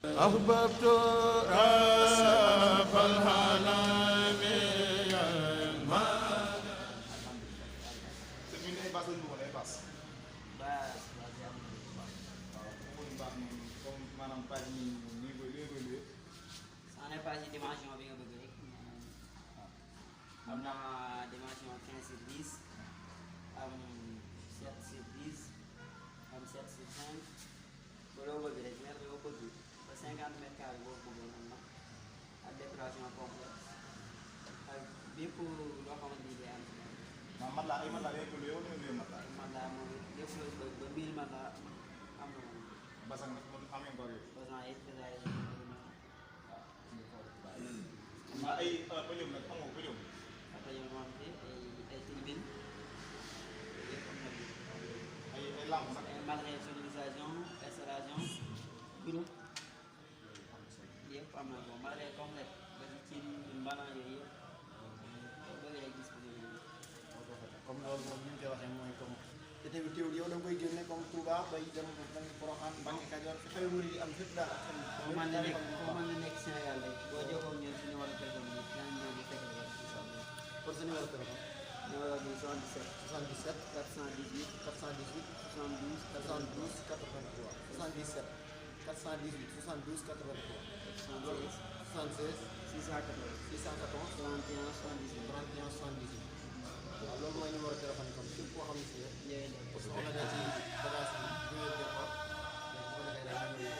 أحببت رب العالمين ما ça n'est pas ci dimension bi nga bëgg rek am na dimension 15 sur 10 am 7 sur 10 am 7 sur 5 ba loo bëgg rek mètre yoo bëgg ba 50 mètres carrés boo bëggoon am na ak décoration complexe ak bépp loo xamante ni day am ci moom. man laa léegi loolu yow man laa. man laa moom it lépp loo bëgg ba 1000 man laa am na moom. Basang nag man am ngeen ko yow. Basang it ay ay pëjum nag amoo pëjum. après yow moom ay tribune yëpp am na ay lamp nag. ay matériel sonorisation installation bureau yëpp am na ko matériel complet ba ci mbanaan yooyu yëpp bëgg rek disponible. comme loolu moom ni ñu koy waxee mooy comme te tamit teewul yow da nga koy génne comme Touba bay dem ba Porokhane Mbacké Kajoor fi xew murid yi am fépp daal ak tamit. foo mën na nekk Sénégal rek boo jokkoo ak ñun si numéro téléphone bi dinañ ñëw di fekk la ci sa bopp. pour sa numéro téléphone. numéro bi 77 77 418 418 72 72 83 77 418 72 83. 76 76 614 614 31 78 31 78. waaw loolu mooy numéro téléphone comme képp koo xam ne si yëpp. yooyu la parce que on a des ci bagage yi ñu ngi leen ko léegi bu ko defee dañu ñëw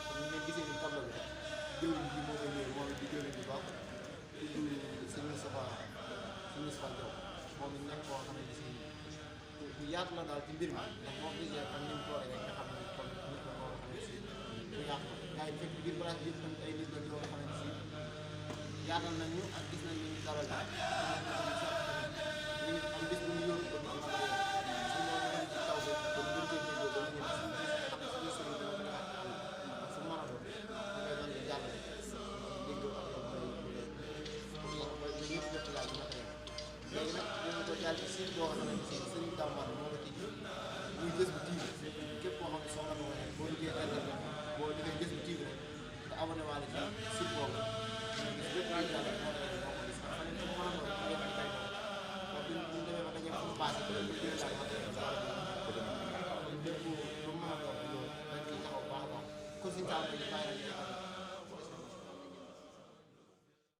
comme ni ngeen gisee ni tableau bi rek jëwriñ bi moo koy ñëw moom it di jëwriñ bu baax tudd sëñ Moustapha Diaw moom it nekk koo xam ne si bu yaatu la daal ci mbir mi ndax boo gisee ak ni mu tooree rek nga xam ne kon nit la koo xam ne si bu yaatu la gars yi fekk ci biir place bi yëpp tamit ay nit la yoo xam ne si yaatal nañu ak gis nañ ni dalal daal ñu am bis bu ñu yóbbu ko ñu am su ma leen ci taw bi ba ñu gën cee déggoo ba ñu ñëw suñu sëriñ dina ko ak su mën a doon da ngay doon di jàllale déggoo ak yow ba ñëpp jot ci laaj bi naka léegi nag dina ko jàll ci site boo xam ne si sëriñ Tamba moo ko tijji muy gës bu TV képp koo xam ne soxla nga ko boo duggee internet boo defee gës bu TV rek nga abonné waale ci site boobu lépp luy jàll moo koy gis xam ne mën a doon bu ñu demee ba dañuy passé